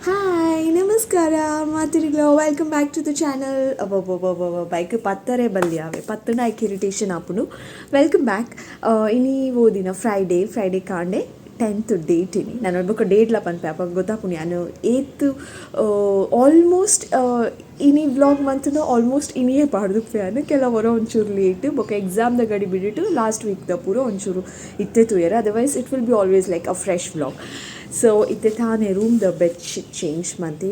Hi, ನಮಸ್ಕಾರ ಮಾತೆರೆಗ್ಲ. Welcome back to the channel. Bike ಪತ್ತರೆ ಬಲ್ಲಿ ಅವೆ ಪತ್ತಂಡ ಐಕ್ ಇರಿಟೇಷನ್ ಆಪುಂಡು. Welcome back. ಇನಿ ಓದಿನ ಫ್ರೈಡೇ, ಫ್ರೈಡೇ ಕಾಂಡೆ 10th date ಇನಿ. ನಾನು ಬೊಕ್ಕ ಡೇಟ್ಲ ಪನ್ಪೆ, ಅಪ್ಪ ಗೊತ್ತಾಪುಣಿ ನಾನು ಏತ್ ಆಲ್ಮೋಸ್ಟ್ ಇನಿ ವ್ಲಾಗ್ ಮಂತುಂಡ ಆಲ್ಮೋಸ್ಟ್ ಇನಿಯೇ ಪಾಡ್ದುಪ್ಪೆ ಯಾನ್. ಕೆಲವರ ಒಂಚೂರು ಲೇಟ್, ಬೊಕ್ಕ ಎಕ್ಸಾಮ್ದ ಗಡಿ ಬಿಡಿಟ್ಟು ಲಾಸ್ಟ್ ವೀಕ್ದ ಪೂರ ಒಂಚೂರು ಇತ್ತೆ ತೂಯೆರೆ. Otherwise it will be always like a fresh vlog. So ಇತ್ತೆ ತಾನೇ ರೂಮ್ದ ಬೆಡ್ಶೀಟ್ ಚೇಂಜ್ ಮಂತೆ.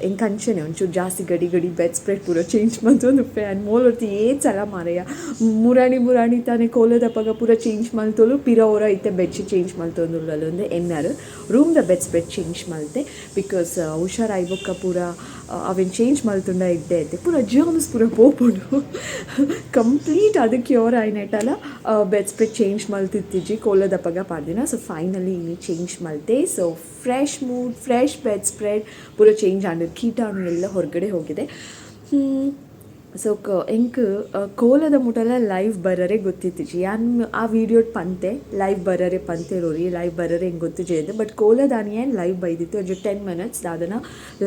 ಎಂಕ್ ಅಂಚನೆ ಒಂಚೂರು ಜಾಸ್ತಿ ಗಡಿ ಗಡಿ ಬೆಡ್ ಸ್ಪ್ರೆಡ್ ಪೂರ ಚೇಂಜ್ ಮಂತೊಂದುಪ್ಪೆ. ಆ್ಯಂಡ್ ಮೋಲೊರ್ತಿ ಏತ್ ಸಲ ಮಾರಯ್ಯ ಮುರಾಣಿ ಮುರಾಣಿ ತಾನೆ ಕೋಲದಪಗ ಪೂರ ಚೇಂಜ್ ಮಲ್ತೊಲು, ಪಿರ ಒರ ಇತ್ತೆ ಬೆಡ್ಶೀಟ್ ಚೇಂಜ್ ಮಲ್ತೊಂದುಲ್ಲಲು ಅಂದ್ ಎನ್ನರ್. ರೂಮ್ದ ಬೆಡ್ ಸ್ಪ್ರೆಡ್ ಚೇಂಜ್ ಮಲ್ತೆ, because ಹುಷಾರಾಯಿ ಬೊಕ್ಕ ಪೂರ ಅವೆನ್ ಚೇಂಜ್ ಮಲ್ತುಂಡ ಇಡ್ಡೆ ಐತೆ, ಪೂರ ಜರ್ಮ್ಸ್ ಪೂರ ಪೋಪುಂಡು. ಕಂಪ್ಲೀಟ್ ಅದು ಕ್ಯೂರ್ ಆಯ್ನೆಟಲ ಬೆಡ್ ಸ್ಪ್ರೆಡ್ ಚೇಂಜ್ ಮಲ್ತಿತ್ತಿಜಿ, ಕೋಲದಪಗ ಪಾಡ್ದಿನ. ಸೊ ಫೈನಲಿ ಇನಿ ಚೇಂಜ್ ಮಲ್ತೆ. So fresh mood, fresh bed spread ಪೂರ ಚೇಂಜ್ ಆಂಡ್. ಕೀಟಾಣು ಎಲ್ಲ ಹೊರಗಡೆ ಹೋಗಿದೆ. ಸೊ ಕ ಎಂಕ್ ಕೋಲದ ಮುಟಲ ಲೈವ್ ಬರರೆ ಗೊತ್ತಿತ್ತಿಜಿ. ಯಾನ್ ಆ ವೀಡಿಯೋಡ್ ಪಂತೆ, ಲೈವ್ ಬರರೆ ಪಂತೆರೋರಿ, ಲೈವ್ ಬರರೆ ಹೆಂಗೆ ಗೊತ್ತಿಜೆ. ಬಟ್ ಕೋಲದಾನಿ ಏನು ಲೈವ್ ಬೈದಿತ್ತು, ಒಂಜಿ 10 ಮಿನಿಟ್ಸ್ ದಾದನ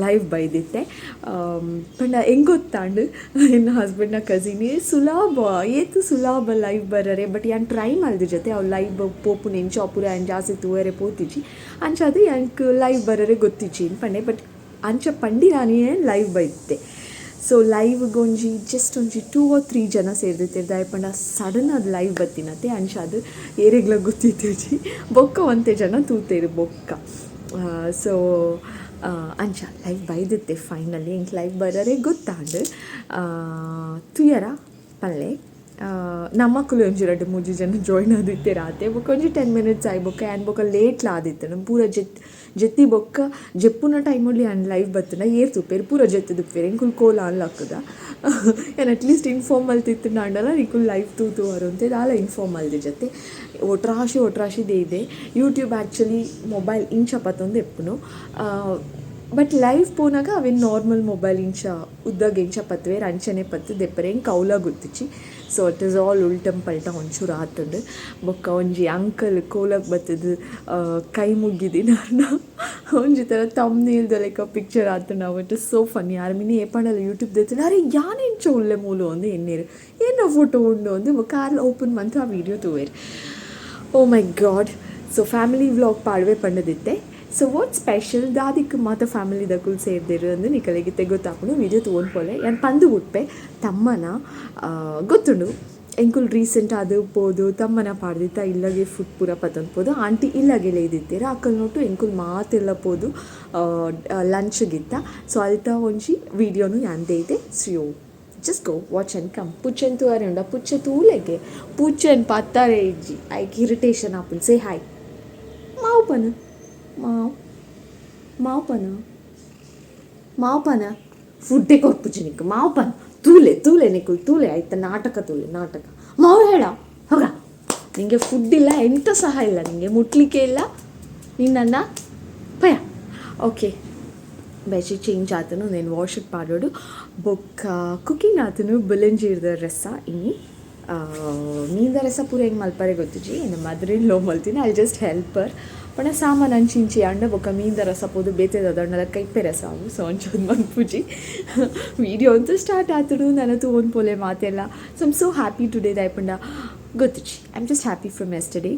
ಲೈವ್ ಬೈದಿತ್ತೆ. ಪಂಡ ಹೆಂಗೆ ಗೊತ್ತಾಂಡು, ಎನ್ನ ಹಸ್ಬೆಂಡ್ನ ಕಸಿನ್ ಸುಲಾಭ, ಏತ್ ಸುಲಾಭ ಲೈವ್ ಬರರೆ. ಬಟ್ ಯಾನ್ ಟ್ರೈ ಮಲ್ದಿ ಜೊತೆ ಅವು ಲೈವ್ ಪೋಪುನ ಎಂಚ ಪೂರ ಯಾನ್ ಜಾಸ್ತಿ ತೂವರೆ ಪೋತಿಜಿ. ಅಂಚಾದ್ ಎಂಕ್ ಲೈವ್ ಬರರೆ ಗೊತ್ತಿಜ್ಜಿ ಪಂಡೆ. ಬಟ್ ಅಂಚ ಪಂಡಿ ನಾನೇ ಲೈವ್ ಬೈತೆ. ಸೊ ಲೈವ್ಗೆ ಒಂಜಿ ಜಸ್ಟ್ ಒಂಜಿ ಟೂ ಆರ್ ತ್ರೀ ಜನ ಸೇರ್ದಿತ್ತೆರ್. ದಾಯೆ ಪಂಡ ಸಡನ್ ಅದು ಲೈವ್ ಬತ್ತಿನತೆ, ಅಂಚಾದ್ ಏರೆಗ್ಲ ಗೊತ್ತಿತ್ತಿಜಿ. ಬೊಕ್ಕ ಒಂತೆ ಜನ ತೂತೆರ್ ಬೊಕ್ಕ. ಸೊ ಅಂಚ ಲೈವ್ ಬೈದಿತ್ತೆ. ಫೈನಲಿ ಎಂಕ್ ಲೈವ್ ಬರರೆ ಗೊತ್ತಾಂಡ್. ತುಯರ ಪಲ್ಲೆ ನಮ್ಮಕ್ಕಲು ಒಂಜಿ ರಡ್ಡ್ ಮೂಜಿ ಜನ ಜಾಯ್ನ್ ಆದಿತ್ತೆರ್ ಆತೆ. ಬೊಕ್ಕ ಒಂಜಿ 10 ಮಿನಿಟ್ಸ್ ಆಯ್ ಬೊಕ್ಕ ಯಾನ್ ಬೊಕ್ಕ ಲೇಟ್ಲ ಆದಿತ್ತುಂಡು. ಪೂರ ಜೆತ್ ಜೆತ್ತಿ ಬೊಕ್ಕ ಜೆಪ್ಪುನ ಟೈಮಲ್ಲಿ ಯಾನ್ ಲೈವ್ ಬತ್ತುಂಡ ಏರ್ ತೂಪೆರ್? ಪೂರ ಜೆತ್ತುದುಪ್ಪೆರ್. ಎಂಕುಲು ಕೋಲ ಲಕ್ಕುದ. ಯಾನ್ ಅಟ್ಲೀಸ್ಟ್ ಇನ್ಫಾರ್ಮ್ ಮಲ್ತಿತ್ತುಂಡ ಆಂಡಲ ನಿಕುಲು ಲೈವ್ ತೂತುವರು ಅಂತ ದಾಲ ಇನ್ಫಾರ್ಮ್ ಮಲ್ದಿ ಜೊತೆ ಒಟ್ರಾಶಿ ಒಟ್ರಾಶಿ ಇದೆ. ಯೂಟ್ಯೂಬ್ ಆ್ಯಕ್ಚುಲಿ ಮೊಬೈಲ್ ಇಂಚ ಪತ್ತೊಂದು ಎಪ್ಪುನು, ಬಟ್ ಲೈವ್ ಪೋನಾಗ ಅವೇನು ನಾರ್ಮಲ್ ಮೊಬೈಲ್ ಇಂಚ ಉದ್ದಗ್ ಎಂಚ ಪತ್ತುವೆರ್ ಅಂಚನೆ ಪತ್ತು ದೆಪ್ಪರೆ. ಎಂಕ್ ಅವ್ಲ ಗೊತ್ತಿಜ್ಜಿ. ಸೊ it is all ಉಲ್ಟಂ ಪಲ್ಟ ಒಂಚೂರು ಆತುಂಡು. ಬೊಕ್ಕ ಒಂಜಿ ಅಂಕಲ್ ಕೋಲಗ್ ಬತ್ತುದು ಕೈ ಮುಗ್ಗಿದಿನಾರ್ನ ಒಂಜಿ ಥರ ತಮ್ನೇಲ್ದ ಲೆಕ್ಕ ಪಿಕ್ಚರ್ ಆತುಂಡು ಅವು. It is so funny. ಆರ್ ಮಿನಿ ಏಪಂಡಲ ಯೂಟ್ಯೂಬ್ ದೆತ್ತುಂಡ ಅರೆ ಯಾನ್ ಎಂಚ ಉಲ್ಲೆ ಮೂಲು ಅಂದ್ ಎನ್ನೇರು, ಏನ ಫೋಟೋ ಉಂಡು ಅಂದ್. ಬೊಕ್ಕ ಆರ್ಲ ಓಪನ್ ಮಂತ್ ಆ ವೀಡಿಯೋ ತೂವೆರ್. Oh my God. So family vlog ಪಾಡ್ವೆ ಪಂಡದಿತ್ತೆ. ಸೊ what special, ದಾದಿಕ್ ಮಾತ ಫ್ಯಾಮಿಲಿ ದಕುಲು ಸೇರ್ದಿರು ಅಂದ್ ನಿಕಲೆಗಿತ್ತೆ ಗೊತ್ತಾಪುಂಡು. ವೀಡಿಯೋ ತೂವೊಂದು ಪೋಲೆ. ಯಾನ್ ಪಂದು ಬುಡ್ಪೆ. ತಮ್ಮನ ಗೊತ್ತುಂಡು, ಎಂಕುಲು ರೀಸೆಂಟ್ ಆದ್ ಪೋದು ತಮ್ಮನ ಪಾಡ್ದಿತ್ತ. ಇಲ್ಲಗೆ ಫುಡ್ ಪೂರ ಪತ್ತೊಂದು ಪೋದು ಆಂಟಿ ಇಲ್ಲಗೆ ಲೇದಿತ್ತೆರ್. ಅಕಲ್ ನೋಟು ಎಂಕುಲು ಮಾತೆಲ್ಲ ಪೋದು ಲಂಚ್ಗಿತ್ತ. ಸೊ ಅಲ್ತ ಒಂಜಿ ವೀಡಿಯೋನು ಯಾನ್ ದೇಯ್ದೆ. So just go watch and come. ಪುಚ್ಚೆನ್ ತೂವರೆ ಉಂಡ? ಪುಚ್ಚೆ ತೂಲೆಗೆ, ಪುಚ್ಚೆನ್ ಪತ್ತಾರೆ ಇಜ್ಜಿ, ಐಕ್ ಇರಿಟೇಷನ್ ಆಪುಂಡು. ಸೇ ಹಾಯ್, ಮಾವು ಪನ, ಮಾವು ಮಾವು ಪನ, ಮಾವು ಪನ. ಫುಡ್ಡೇ ಕೊರ್ಪುಜಿ ನಿಕ್. ಮಾವು ಪನ, ತೂಲೆ ತೂಲೆ, ನಿಕುಲ್ ತೂಲೆ ಆಯ್ತಾ? ನಾಟಕ ತೂಲೆ, ನಾಟಕ. ಮಾವು ಹೇಳ ಹೋಗ. ನಿಂಗೆ ಫುಡ್ ಇಲ್ಲ, ಎಂತ ಸಹ ಇಲ್ಲ, ನಿಂಗೆ ಮುಟ್ಲಿಕ್ಕೆ ಇಲ್ಲ ನಿನ್ನನ್ನು ಪಯ. ಓಕೆ, ಬೆಡ್ಶೀಟ್ ಚೇಂಜ್ ಆತನು, నేను ವಾಶಿಗೆ ಪಾಡೋಡು. ಬೊಕ್ಕ ಕುಕಿಂಗ್ ಆತನು. ಬುಲೆಂಜೀರ್ದ ರಸ ಇನಿ. ಮೀನ್ದ ರಸ ಪೂರ ಹೆಂಗೆ ಮಲ್ಪರೆ ಗೊತ್ತಿಜಿ, ನಮ್ಮ ಮದರ್ ಇನ್ ಲೋ ಮಲ್ತೀನಿ. I just helper. ಪಂಡ ಸಾಮಾನು ಅಂಚಿ ಇಂಚಿ ಅಂಡ ಬೊಕ್ಕ ಮೀನ್ದ ರಸ ಪೋದು ಬೇತೆದ ದಂಡಲ ಕೈಪೆ ರಸ ಅವು. ಸೊ ಅಂಚೊಂದು ಮನ್ಪುಜಿ. ವೀಡಿಯೋ ಅಂತೂ ಸ್ಟಾರ್ಟ್ ಆತುಡು, ನನ್ನ ತೂವೊಂದು ಪೋಲೆ ಮಾತೆಲ್ಲ. So I'm so happy today. ದಾಯೆ ಪಂಡ ಗೊತ್ತಿಜಿ, I am just happy from yesterday.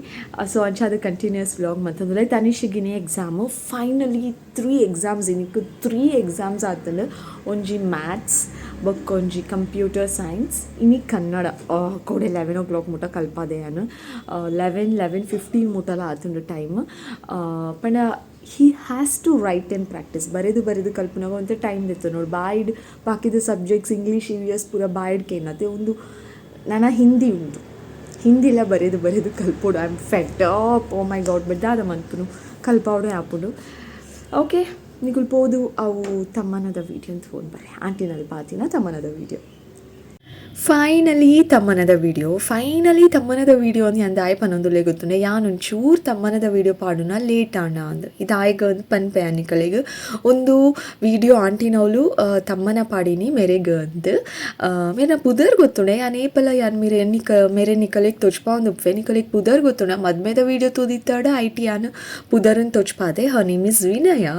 So ಅಂಚಾದ continuous vlog ಮಂತಂದ್ರೆ ತನಿಷಿಗಿನಿ exam. Finally three exams, ಇನಿಕ್ three exams ಆತಂಡು. ಒಂಜಿ ಮ್ಯಾಥ್ಸ್, ಬೊಕ್ಕ ಒಂಜಿ ಕಂಪ್ಯೂಟರ್ ಸೈನ್ಸ್, ಇನಿ ಕನ್ನಡ. ಕೋಡೆ 11 ಓ ಕ್ಲಾಕ್ ಮುಟ ಕಲ್ಪಾದೆ ಯಾನು. 11, 11:15 ಮುಟಲ ಆತುಂಡು ಟೈಮ್. ಪಂಡ he has to write and practice. ಬರೆದು ಬರೆದು ಕಲ್ಪುನಾಗ ಒಂತೆ ಟೈಮ್ ದೆತ್ತು ನೋಡು. ಬಾಯ್ಡ್ ಬಾಕಿದ ಸಬ್ಜೆಕ್ಟ್ಸ್ ಇಂಗ್ಲೀಷ್, ಇವಿಎಸ್ ಪೂರ ಬಾಯ್ಡ್ ಕೇನತೆ. ಒಂದು ನನ ಹಿಂದಿ ಉಂಟು, ಹಿಂದಿಲ ಬರೆದು ಬರೆದು ಕಲ್ಪೋಡು. I am fed up, oh my God. But ದಾದ ಮನ್ಪುನು, ಕಲ್ಪಾವಡೆ ಆಪುಂಡು. ಓಕೆ, ನಿಕುಲು ಪೋದು ಅವು ತಮ್ಮನದ ವೀಡಿಯೋ ಅಂತ ಫೋನ್ ಬರೆ. ಆಂಟಿನಲ್ಲಿ ಪಾತಿನ ತಮ್ಮನದ ವೀಡಿಯೋ. Finally ತಮ್ಮನದ video, finally ತಮ್ಮನದ video ಅಂದ್ ಯಾನ್ ದಾಯೆ ಪನೊಂದುಲ್ಲೆ ಗೊತ್ತುಂಡೆ? ಯಾನ್ ಒಂಚೂರು ತಮ್ಮನದ ವೀಡಿಯೋ ಪಾಡುನ ಲೇಟ್ ಆಂಡ ಅಂದ್. ಇದಾಯಗ್ ಅಂದ್ ಪನ್ಪೆ ನಿಕಲೆಗ್. ಉಂದು ವೀಡಿಯೋ ಆಂಟಿನವ್ಲು ತಮ್ಮನ ಪಾಡಿನಿ ಮೆರೆಗ್ ಅಂದ್. ಮೆರೆನ ಪುದರ್ ಗೊತ್ತುಂಡೆ? ಯಾನ್ ಏಪಲ ಯಾನ್ ಮಿರೆ ನಿಕ ಮೆರೆ ನಿಕಲೆಗ್ ತೊಜ್ಪಾವೊಂದುಪ್ಪುವೆ. ನಿಕಲೆಗ್ ಪುದರ್ ಗೊತ್ತುಂಡ? ಮದ್ಮೆದ ವೀಡಿಯೋ ತೂದಿತ್ತಡ ಐಟ್ ಯಾನ್ ಪುದರ್ನ್ ತೊಜ್ಪಾದೆ. Her name is Vinaya.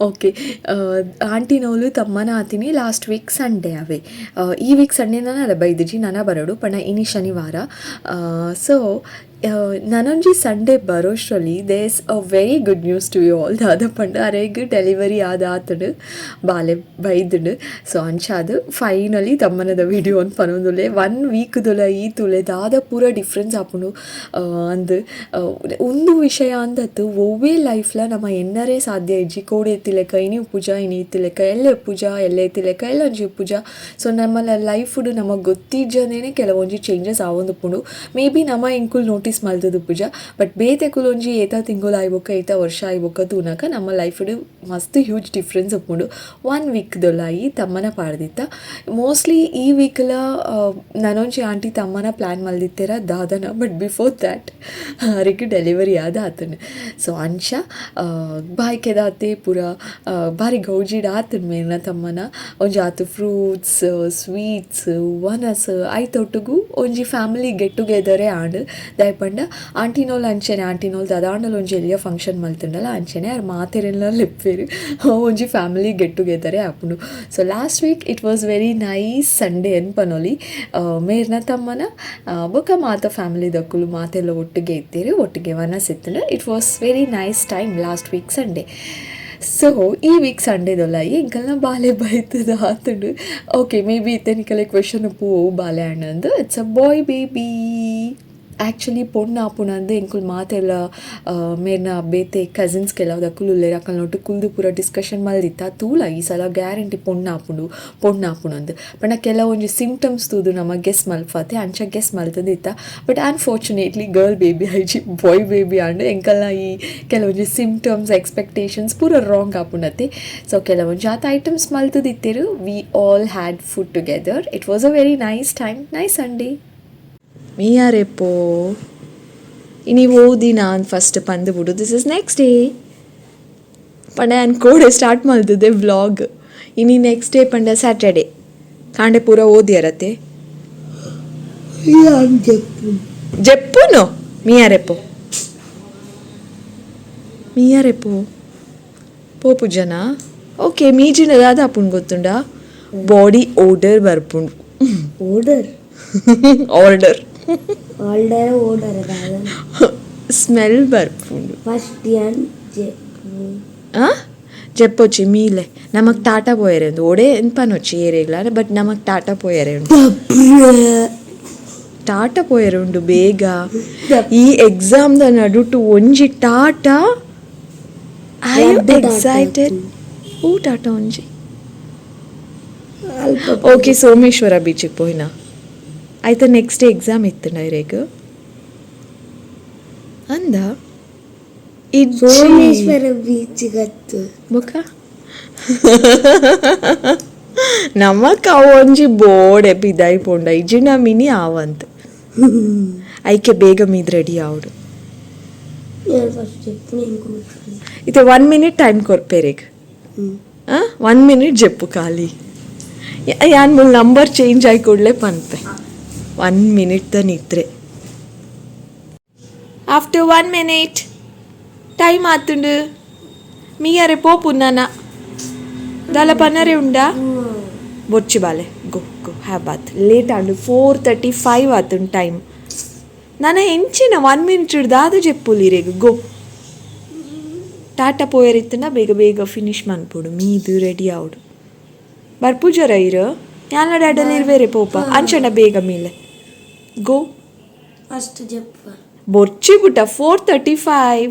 Okay, ಆಂಟಿನವ್ಲು ತಮ್ಮನ ಆತಿನಿ last week Sunday ಅವೆ. ಈ ವೀಕ್ ಸಂಡೇ ನನ ಬೈದಿಜಿ, ನನ ಬರಡು. ಪಂಡ ಇನಿ ಶನಿವಾರ. ಸೊ ನನೊಂಜಿ Sunday ಬರೋಷ್ಟ್ರಲ್ಲಿ there's a very good news to you all. ದಾದ ಪಂಡ, ಅರೆಗ್ ಡೆಲಿವರಿ ಆದ್ ಆತುಂಡು, ಬಾಲೆ ಬೈದುಂಡು. ಸೊ ಅಂಚಾದ್ ಫೈನಲಿ ತಮ್ಮನದ ವೀಡಿಯೋ ಅಂದ್ ಪನೊಂದುಲ್ಲೆ. ಒನ್ ವೀಕ್ದುಲ ಈ ತೂಲೆ ದಾದ ಪೂರ ಡಿಫ್ರೆನ್ಸ್ ಆಪುಂಡು ಅಂದ್. ಉಂದು ವಿಷಯ ಅಂದತ್ತು, ಒವ್ವೇ ಲೈಫ್ಲ ನಮ ಎನ್ನರೆ ಸಾಧ್ಯ ಇಜ್ಜಿ. ಕೋಡೆ ಇತ್ತಿಲೆಕ್ಕ ಇನಿ ಉಪ್ಪುಜ, ಇನಿ ಇತ್ತಿಲೆಕ್ಕ ಎಲ್ಲೆ ಉಪ್ಪುಜ, ಎಲ್ಲೆ ಇತ್ತಿಲೆಕ್ಕ ಎಲ್ಲೊಂಜಿ ಉಪ್ಪುಜ. ಸೊ ನಮ್ಮಲ ಲೈಫುಡು ನಮಗ್ ಗೊತ್ತಿಜ್ಜಂದೇನೆ ಕೆಲವೊಂಜಿ ಚೇಂಜಸ್ ಆವೊಂದುಪ್ಪುಂಡು. ಮೇ ಬಿ ನಮ ಎಂಕುಲು ನೋಟಿಸ್ ಮಲ್ತುದುಪ್ಪುಜ, ಬಟ್ ಬೇತೆಕುಲು ಒಂಜಿ ಏತ ತಿಂಗೊಲು ಆಯಿ ಬೊಕ್ಕ, ಏತ ವರ್ಷ ಆಯಿ ಬೊಕ್ಕ ತೂನಗ ನಮ್ಮ ಲೈಫುಡು ಮಸ್ತ್ ಹ್ಯೂಜ್ ಡಿಫ್ರೆನ್ಸ್ ಉಪ್ಪುಂಡು. ಒನ್ ವೀಕ್ದೊಲಾಯಿ ತಮ್ಮನ ಪಾಡ್ದಿತ್ತ. ಮೋಸ್ಟ್ಲಿ ಈ ವೀಕ್ಲ ನನೊಂಜಿ ಆಂಟಿ ತಮ್ಮನ ಪ್ಲ್ಯಾನ್ ಮಲ್ದಿತ್ತೆರ ದಾದನ, but before that ಅರೆಗ್ ಡೆಲಿವರಿ ಆದ್ ಆತುಂಡು. ಸೊ ಅಂಚ ಬಾಯ್ಕೆದಾತೆ ಪೂರ ಬಾರಿ ಗೌಜಿಡ್ ಆತುಂಡು ಮೇರ್ನ ತಮ್ಮನ. ಒಂಜಿ ಆತು ಫ್ರೂಟ್ಸ್, ಸ್ವೀಟ್ಸ್, ವನಸ್, ಐತೊಟ್ಟುಗು ಒಂಜಿ ಫ್ಯಾಮಿಲಿ ಗೆಟ್ ಟುಗೆದರೇ ಆಂಡ್. ದಾಯೆ ಪಂಡ ಆಂಟಿನೋಲ್ ಅಂಚೆನೆ, ಆಂಟಿನೋಲ್ ದಾದಾಂಡಲ ಒಂಜಿ ಎಲ್ಯ ಫಂಕ್ಷನ್ ಮಲ್ತುಂಡಲ ಅಂಚೆನೆ ಆರ್ ಮಾತೆರೆನ್ಲ ಲೆಪ್ಪುವೆರ್. ಒಂಜಿ ಫ್ಯಾಮಿಲಿ ಗೆಟ್ ಟುಗೆದರೇ ಆಪುಂಡು. So last week it was very nice Sunday ಅಂದ್ ಪನೊಲಿ. ಮೇರ್ನ ತಮ್ಮನ ಬೊಕ ಮಾತ ಫ್ಯಾಮಿಲಿ ದಕ್ಕುಲು ಮಾತೆಲ್ಲ ಒಟ್ಟಿಗೆ ಇತ್ತೆರ್, ಒಟ್ಟಿಗೆ ವನಸ್ ಇತ್ತುಂಡು. It was very nice time last week Sunday. So ಈ ವೀಕ್ ಸಂಡೇದೊಲಾಯಿ ಎಂಕಲ್ನ ಬಾಲೆ ಬೈತದ ಆತುಂಡು. Okay, may be ಇತ್ತೆ ನಿಕಲೆ ಕ್ವೆಶನ್ ಉಪ್ಪು, ಒವು ಬಾಲೆ ಆಂಡ್? It's a boy baby. Actually ಪೊಣ್ಣು ಆಪುಂಡಂದು ಎಂಕುಲು ಮಾತೆಲ್ಲ ಮೇರ್ನ ಬೇತೆ ಕಸಿನ್ಸ್ ಕೆಲವು ಉಲ್ಲೆರ್, ಅಕಲ್ನೊಟ್ಟು ಕುಲ್ದು ಪೂರ ಡಿಸ್ಕಷನ್ ಮಲ್ದಿತ್ತ. ತೂಲ, ಈ ಸಲ ಗ್ಯಾರಂಟಿ ಪೊಣ್ಣು ಆಪುಂಡು, ಪೊಣ್ಣು ಆಪುಂಡು ಅಂದ್. ಪಂಡ ಕೆಲವೊಂಜಿ ಸಿಂಪ್ಟಮ್ಸ್ ತೂದು ನಮ ಗೆಸ್ ಮಲ್ಪತೆ, ಅಂಚ ಗೆಸ್ ಮಲ್ತುದಿತ್ತ. But unfortunately girl baby ಆಯ್ಜಿ, bye baby and. ಎಂಕಲ್ನ ಈ ಕೆಲವೊಂಜಿ ಸಿಂಪ್ಟಮ್ಸ್, ಎಕ್ಸ್ಪೆಕ್ಟೇಷನ್ಸ್ ಪೂರ ರಾಂಗ್ ಆಪುಂಡತ್ತೆ. ಸೊ ಕೆಲವೊಂಜಿ ಆತ ಐಟಮ್ಸ್ ಮಲ್ತುದಿತ್ತೆರ್. We all had food together. It was a very nice time, nice Sunday. ಮೀಯಾರೆಪ್ಪೋ ಇನಿ ಓದಿನ ಫಸ್ಟ್ ಪಂದು ಬುಡು. This is next day. ಪಂಡ ಯಾನ್ ಕೋಡೆ ಸ್ಟಾರ್ಟ್ ಮಲ್ತದೆ ವ್ಲಾಗ್. ಇನಿ ನೆಕ್ಸ್ಟ್ ಡೇ, ಪಂಡ ಸ್ಯಾಟರ್ಡೆ. ಕಾಂಡೆ ಪೂರ ಓದಿಯರತ್ತೆ. చెప్పు. ಜೆಪ್ಪುನು. ಮೀಯಾರೆಪ್ಪೋ, ಮೀಯಾರೆಪ್ಪೋ ಪೋಪು ಜನ. ಓಕೆ, ಮೀಜಿನ ದಾದ ಆಪುಂಡು ಗೊತ್ತುಂಡ? ಬಾಡಿ ಓಡರ್ ಬರ್ಪುಂಡು. Order? Order. Order, order కాదు. ಸ್ಮೆಲ್ ಬರ್ಪುಂಡು. ಫಸ್ಟ್ ಯಾನ್ చెప్పు. ಆ, ಜೆಪ್ಪೊಚ್ಚಿ, ಮೀಲೆ. ನಮಕ್ ಟಾಟಾ ಪೋಯರೆ ಉಂದು ಓಡೆ ಪನೊಚ್ಚಿ ಏರೆಗ್ಲ, ಬಟ್ ನಮಕ್ ಟಾಟಾ ಪೋಯರೆ ಉಂಡು, ಟಾಟಾ ಪೋಯರೆ ಉಂಡು ಬೇಗ. ಈ ಎಕ್ಸಾಮ್ the ನಡುಟು ಒಂಜಿ ಟಾಟಾ. I ರಡ್ಡ್ ಟಾಟಾ. ಎಕ್ಸೈಟೆಡ್. ಓ ಟಾಟಾ ಒಂಜಿ. ಅಲ್ಪ. ಓಕೆ, ಸೋಮೇಶ್ವರ ಬೀಚಿಗೆ ಪೋಯಿನ ಆಯ್ತಾ? Next day exam ಇತ್ತು ಇರೆಗ್ ಅಂದ. ಸೋಮೇಶ್ವರ ಬೀಚ್ ಗತ್ತು. ಬೊಕ ನಮಕ್ ಅವು ಒಂಜಿ ಬೋಡೆ ಪಿದಾಯಿ ಪೋಂಡ ಇಜ್ಜಿಂಡ ಮಿನಿ ಆವಂತ್. ಐಕೆ ಬೇಗ ಮೀದ್ ರೆಡಿ ಆವಡು. నేను ఫస్ట్ చెప్పు, నేను కూర్చుని. ಇತ್ತೆ one minute time ಕೊರ್ಪೇರೆಗ್. One minute Jeppu ಖಾಲಿ. ಯಾನ್ ಮುಲ್ ನಂಬರ್ ಚೇಂಜ್ ಆಗಿ ಕೂಡಲೇ ಪನ್ಪೆ. ಒನ್ ಮಿನಿಟ್ the ನಿದ್ರೆ. After one minute time ಆತುಂಡು. ಮೀಯರೆ ಪೋಪು ನಾನ ದಾಲ ಪನ್ನರೆ ಉಂಡಾ? ಬೊಚ್ಚಿ ಬಾಲೆ, go go, have bath. Late and, 4:35 ಆತುಂಡು time. ನಾನ ಎಂಚಿನ ಒನ್ ಮಿನಿಟ್ ದಾದ ಜೆಪ್ಪುಲಿರೆಗ್? ಗೋ. ಟಾಟಾ ಪೋಯರಿತ್ತನ ಬೇಗ ಬೇಗ ಫಿನಿಶ್ ಮನ್ಪೊಡು, ಮೀದು ರೆಡಿ ಆವಡು. ಬರ್ಪುಜರ ಇರು? ಯಾನ್ಲ ಡ್ಯಾಡಲ್ಲಿ ಇರ್ವೇರೆ ಪೋಪ. ಅಂಚಂಡ ಬೇಗ ಮೇಲೆ ಗೋ. ఫస్ట్ చెప్పు. ಬೊರ್ಚಿ ಪುಟ್ಟ, 4:35.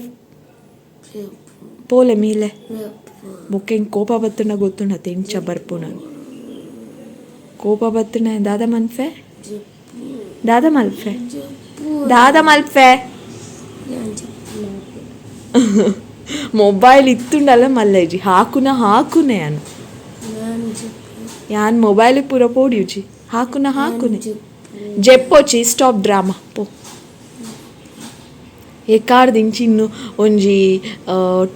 చెప్పు. ಪೋಲೆ ಮೀಲೆ. చెప్పు. ಬೊಕ್ಕ ಎಂಕ್ ಕೋಪ ಬತ್ತುಂಡ ಗೊತ್ತುಂಡ ಎಂಚ ಬರ್ಪುನ. ಕೋಪ ಬತ್ತುಂಡ ದಾದ ಮನ್ಫೆ? చెప్పు. ದಾದ ಮಲ್ಫೆ? చెప్పు. ದಾದ ಮಲ್ಫೆ? నేను చెప్పు నాకు. ಮೊಬೈಲ್ ಇತ್ತುಂಡಲ್ಲ ಮಲ್ಲೈಜಿ ಹಾಕುನ ಹಾಕುನೆ ಯಾನ್. నేను చెప్పು. ಯಾನ್ ಮೊಬೈಲ್ ಪೂರ ಪೋಡಿಯುಜಿ. ಹಾಕುನ ಹಾಕುನೆ ಜೆಪ್ಪೊಚಿ ಸ್ಟಾಪ್ ಡ್ರಾಮಾ ಪೋ. ಎಕಾರ್ದಿಂಚಿ ಇನ್ನು ಒಂಜಿ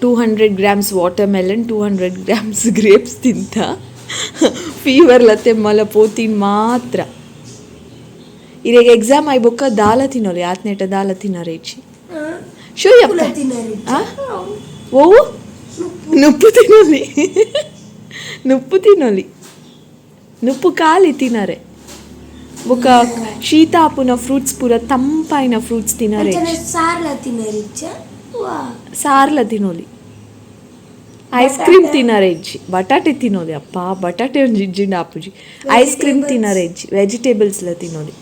200 grams watermelon, 200 grams grapes ತಿಂತ. ಫೀವರ್ಲ ತೆಮ್ಮಲ ಪೋತಿನ್ ಮಾತ್ರ. ಇರೆಗ್ ಎಕ್ಸಾಮ್ ಆಯ್ ಬೊಕ್ಕ ದಾಲ ತಿನ್ನೋಲಿ, ಆತ್ನೇಟ ದಾಲ ತಿನ್ನರೇಚಿ ಶೋ ಯಪ್ಪ. ತಿನ್ನರಿ. ಆ? ಓವು ನುಪ್ಪು ತಿನ್ನೋಲಿ, ನುಪ್ಪು ತಿನ್ನೋಲಿ, ನುಪ್ಪು ಖಾಲಿ ತಿನ್ನರೆ. ಬೊಕ್ಕ ಶೀತ ಆಪುನ ಫ್ರೂಟ್ಸ್ ಪೂರ, ತಂಪಾಯಿನ ಫ್ರೂಟ್ಸ್ ತಿನ್ನರೆ. ಅಂಚನೆ ಸಾರ್ಲ ತಿನ್ನರಿಚ್ಚ ವಾ? ಸಾರ್ಲ ತಿನ್ನೋಲಿ, ಐಸ್ ಕ್ರೀಮ್ ತಿನ್ನರೆ ಇಜ್ಜಿ. ಬಟಾಟೆ ತಿನ್ನೋಲಿ. ಅಪ್ಪ, ಬಟಾಟೆ ಒಂಜಿ ಇಜ್ಜಿಂಡ ಆಪುಜಿ. ಐಸ್ ಕ್ರೀಮ್ ತಿನ್ನರೆ ಇಜ್ಜಿ. ವೆಜಿಟೇಬಲ್ಸ್ಲ ತಿನ್ನೋಲಿ,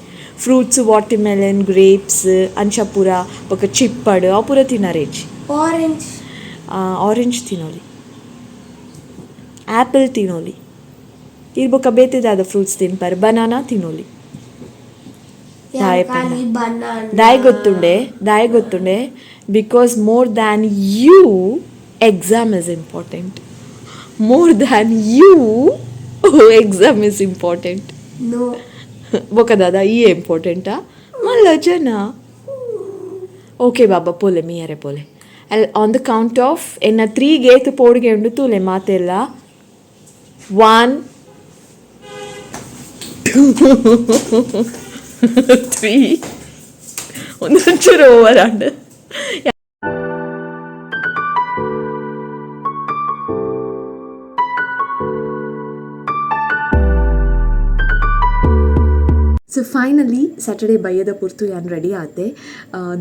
ಫ್ರೂಟ್ಸ್, ವಾಟರ್ಮೆಲನ್, ಗ್ರೇಪ್ಸ್ ಅಂಚ ಪೂರ. ಬೊಕ್ಕ ಚಿಪ್ಪಡು ಅವು ಪೂರ ತಿನ್ನರೆ ಇಜ್ಜಿ. ಆರೆಂಜ್? ಆರೆಂಜ್ ತಿನ್ನೋಲಿ, ಆ್ಯಪಲ್ ತಿನ್ನೋಲಿ. ಇರ್ ಬೊಕ್ಕ ಬೇತೆ ದಾದ ಫ್ರೂಟ್ಸ್ ತಿನ್ಪಾರೆ? ಬನಾನಾ ತಿನ್ನೋಲಿ. ದಾಯೆ ಪಂಡ? ಖಾಲಿ ಬನಾನಾ. ದಾಯೆ ಗೊತ್ತುಂಡೆ? ದಾಯೆ ಗೊತ್ತುಂಡೆ? Because more than you, exam is important. More than you, exam is important. No. ಬೊಕ್ಕ ದಾದಾ ಈ ಇಂಪಾರ್ಟೆಂಟಾ? ಮಲ್ಲ ಜನ. ಓಕೆ ಬಾಬಾ, ಪೋಲೆ ಮೀಯರೆ ಪೋಲೆ. ಅಲ್ಲಿ ಆನ್ the count of ಎನ್ನ ತ್ರೀ ಗೇತ್ ಪೋಡಿಗೆ ಉಂಡು ತೂಲೆ ಮಾತೆಲ್ಲ. One, two, three. ಒಂದು ಒಂಚೂರು ಓವರ್ ಆಂಡ್. So finally Saturday ಬಯ್ಯದ ಪೊರ್ತು ಯಾನ್ ರೆಡಿ ಆತೆ.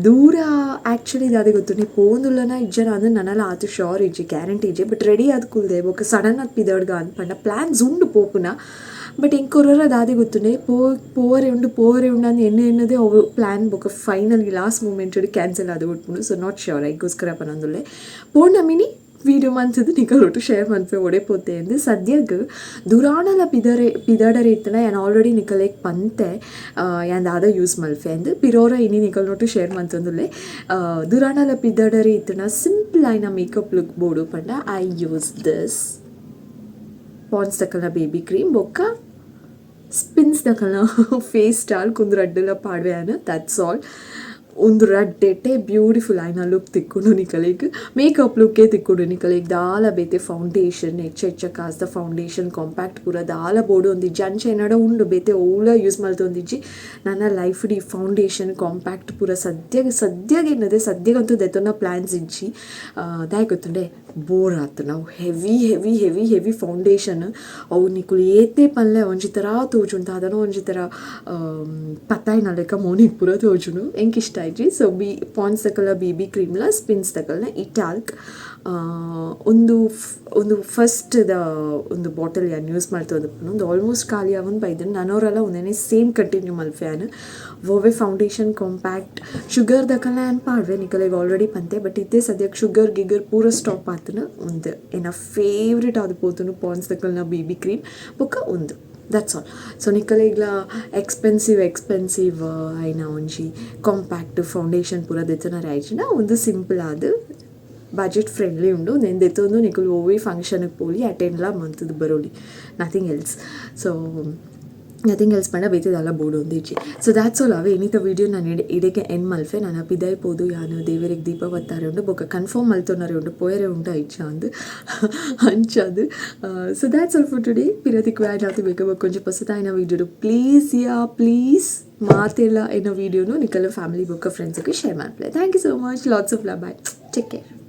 ದೂರ ಆ್ಯಕ್ಚುಲಿ ದಾದೆ ಗೊತ್ತುಂಡೆ, ಪೋಂದುಲ್ಲನ ಇಜ್ಜನ ಅಂದ್ ನನಲ ಆತ್ ಶೋರ್ ಇಜ್ಜಿ, ಗ್ಯಾರಂಟಿ ಇಜ್ಜಿ. ಬಟ್ ರೆಡಿ ಆದ್ ಕುಲ್ದೆ. ಬೊಕ್ಕ ಸಡನ್ ಆದ್ ಪಿದಡ್ಗ ಅಂದ್ ಪಂಡ ಪ್ಲ್ಯಾನ್ಸ್ ಉಂಡು ಪೋಪುನ. ಬಟ್ ಎಂಕ್ ದಾದೆ ಗೊತ್ತುಂಡೆ, ಪೋವರೆ ಉಂಡು, ಪೋವರೆ ಉಂಡು ಅಂದ್ ಎಣ್ಣೆ ಎಣ್ಣದೆ ಅವು ಪ್ಲ್ಯಾನ್ ಬೊಕ್ಕ ಫೈನಲಿ ಲಾಸ್ಟ್ ಮೂಮೆಂಟ್ ಕ್ಯಾನ್ಸಲ್ ಆದ್ ಬಿಟ್ಪುಂಡು. ಸೊ not sure, ಐಗೋಸ್ಕರ ಪನೊಂದುಲ್ಲೆ. ಪೋಂಡ ಮಿನಿ ವೀಡಿಯೋ ಮನ್ಸದು ನಿಕಲೊಟ್ಟು ಶೇರ್ ಮನ್ಪೆ ಒಡೆ ಪೋತೆ ಅಂದ್. ಸದ್ಯಗ್ ದುರಾಣಲ ಪಿದರೆ ಪಿದಡರೆ ಇತ್ತನ ಯಾನ್ ಆಲ್ರೆಡಿ ನಿಕಲೆಗ್ ಪಂತೆ ಯಾನ್ ದಾದ ಯೂಸ್ ಮಲ್ಪೆ ಅಂದ್. ಪಿರೋರ ಇನಿ ನಿಕಲ್ನೊಟ್ಟು ಶೇರ್ ಮಲ್ತೊಂದುಲ್ಲೆ. ದುರಾಣಲ ಪಿದಡರೆ ಇತ್ತನ ಸಿಂಪಲ್ ಆಯಿನ ಮೇಕಪ್ ಲುಕ್ ಬೋಡು ಪಂಡ I use this Pond's ದಕಲ್ನ baby cream ಬೊಕ್ಕ ಸ್ಪಿನ್ಸ್ ದಕಲ್ನ ಫೇಸ್ ಟಾಲ್ಕ್. ಉಂದು ರಡ್ಡುಲ ಪಾಡ್ವೆ ಯಾನ್, that's all. ಉಂದು ರಡ್ಡೆಟೆ ಬ್ಯೂಟಿಫುಲ್ ಆಯಿನ ಲುಕ್ ತಿಕ್ಕುಂಡು ನಿಕಲೆಗ್, ಮೇಕಪ್ ಲುಕ್ಕೇ ತಿಕ್ಕುಂಡು ನಿಕಲೆಗ್. ದಾಲ ಬೇತೆ ಫೌಂಡೇಶನ್, ಹೆಚ್ಚ ಹೆಚ್ಚ ಕಾಸ್ದ ಫೌಂಡೇಶನ್, ಕಾಂಪ್ಯಾಕ್ಟ್ ಪೂರ ದಾಲ ಬೋಡು ಒಂದಿಜ್ಜಿ. ಅಂಚ ಎನ್ನಡ ಉಂಡು, ಬೇತೆ ಒವ್ಲ ಯೂಸ್ ಮಲ್ತೊಂದಿಜ್ಜಿ. ನನ್ನ ಲೈಫ್ ಈ ಫೌಂಡೇಶನ್, ಕಾಂಪ್ಯಾಕ್ಟ್ ಪೂರ ಸದ್ಯಗ್ ಸದ್ಯಗ್ ಎನ್ನದೆ ಸದ್ಯಗಂತೂ ದೆತೊನ್ನ ಪ್ಲ್ಯಾನ್ಸ್ ಇಜ್ಜಿ. ದಾಯೆ ಗೊತ್ತುಂಡೆ? ಬೋರ್ ಆತು ನಾವು heavy heavy heavy heavy foundation. ಅವು ನಿಕುಲು ಏತೆ ಪನ್ಲೆ, ಒಂಜಿ ಥರ ತೋಜುಂಡು, ದಾದನೋ ಒಂಜಿ ಥರ ಪತ್ತಾಯಿನ ಲೆಕ್ಕ ಮೋನಿಗ್ ಪೂರ ತೋಜುಂಡು. ಎಂಕ್ ಇಷ್ಟ ಆಯ್ಜಿ. ಸೊ ಬಿ ಪಾಂಡ್ಸ್ ದಕಲ್ನ ಬಿಬಿ ಕ್ರೀಮ್ಲ, ಸ್ಪಿನ್ಸ್ ದಕಲ್ನ ಈ ಟಾಲ್ಕ್. ಒಂದು ಒಂದು ಫಸ್ಟ್ the ಒಂದು ಬಾಟಲ್ ಯಾನ್ ಯೂಸ್ ಮಲ್ತೊಂದುಪ್ಪುನು. ಒಂದು ಆಲ್ಮೋಸ್ಟ್ ಖಾಲಿ ಆವೊಂದು ಬೈದುಂಡು. ನನೋರೆಲ್ಲ ಉಂದೆನೆ ಸೇಮ್ ಕಂಟಿನ್ಯೂ ಮಲ್ಪೆ ಯಾನ್. ಒವ್ವೆ ಫೌಂಡೇಶನ್, ಕಾಂಪ್ಯಾಕ್ಟ್, ಶುಗರ್ ದಕಲ್ನ ಯಾನ್ ಪಾಡ್ವೆ, ನಿಕಲೆಗ್ ಆಲ್ರೆಡಿ ಪಂತೆ. ಬಟ್ ಇತ್ತೆ ಸದ್ಯಕ್ಕೆ ಶುಗರ್ ಗಿಗರ್ ಪೂರ ಸ್ಟಾಪ್ ಆತನ. ಉಂದು ಎನ್ನ ಫೇವ್ರೇಟ್ ಆದ್ ಪೋತುಂಡು, ಪಾಂಡ್ಸ್ ದಕಲ್ನ ಬಿಬಿ ಕ್ರೀಮ್ ಬೊಕ್ಕ ಉಂದು, that's all. So ನಿಕಲೆಗ್ಲ ಎಕ್ಸ್ಪೆನ್ಸಿವ್ ಎಕ್ಸ್ಪೆನ್ಸಿವ್ ಆಯಿನ ಒಂಜಿ ಕಾಂಪ್ಯಾಕ್ಟ್, ಫೌಂಡೇಶನ್ ಪೂರ ದೆತ್ತೊನರೆ ಆಯ್ಜಿಂಡ ಒಂದು ಸಿಂಪಲ್ ಆದ್ ಬಜೆಟ್ ಫ್ರೆಂಡ್ಲಿ ಉಂಡು. ನೆನ್ ದೆತ್ತೊಂದು ನಿಕುಲು ಒವ್ವೆ ಫಂಕ್ಷನ್ಗೆ ಪೋಲಿ, ಅಟೆಂಡ್ಲಾ ಮಂತುದು Baroli. Nothing else. So nothing else ಪಂಡ ಬೇತೆ ದಾಲ ಬೋಡು ಒಂದಿಜ್ಜಿ. ಸೊ that's all. ಅವೇ ಇನಿತ ವೀಡಿಯೋ ನಾನು ಇಡೆ ಇಡೆಗೆ ಎಂಡ್ ಮಲ್ಪೆ. ನಾನು ಪಿದಾಯ್ ಪೋದು ಯಾನು ದೇವೆರೆಗ್ ದೀಪ ಬತ್ತಾರೆ ಉಂಡು. ಬೊಕ್ಕ ಕನ್ಫರ್ಮ್ ಮಲ್ತೊನರೆ ಉಂಡು, ಪೋಯರೆ ಉಂಡು ಇಜ್ಜ ಅಂದ್ ಅಂಚಾದ್. So that's all for today. ಪಿರತಿಕ್ ವ್ಯಾಡ್ ಆತು ಬೇಗ ಬೊಕ್ಕ ಒಂಜಿ ಪೊಸತಾಯಿನ ವೀಡಿಯೋ. ಪ್ಲೀಸ್ ಯಾ ಪ್ಲೀಸ್, ಮಾತೆಲ್ಲ ಎನ್ನ ವೀಡಿಯೋನು ನಿಕಲ ಫ್ಯಾಮಿಲಿ ಬೊಕ್ಕ ಫ್ರೆಂಡ್ಸ್ಗೆ share ಮಲ್ಪಲೆ. Thank you so much, lots of love, bye, take care.